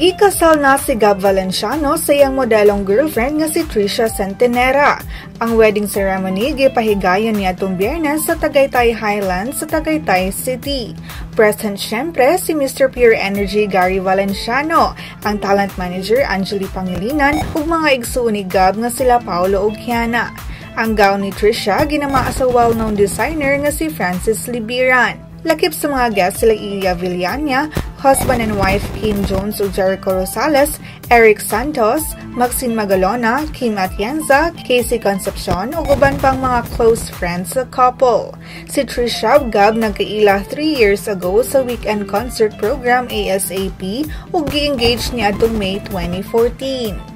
Gikasal na si Gab Valenciano sa iyang modelong girlfriend nga si Trisha Centenera. Ang wedding ceremony gipahigayon niadtong Biyernes sa Tagaytay Highlands sa Tagaytay City. Present syempre si Mr. Pure Energy Gary Valenciano, ang talent manager Angeli Pangilinan ug mga igsuon ni Gab nga sila Paolo ug Kiana. Ang gown ni Trisha ginamaa sa well-known designer nga si Francis Libiran. Lakip sa mga guests sila Iya Villania, husband and wife Kim Jones ug Jericho Rosales, Erik Santos, Maxine Magalona, Kim Atienza, KC Concepcion ug uban pang mga close friends sa couple. Si Trisha ug Gab nagkaila 3 years ago sa weekend concert program ASAP ug gi-engage niadtong May 2014.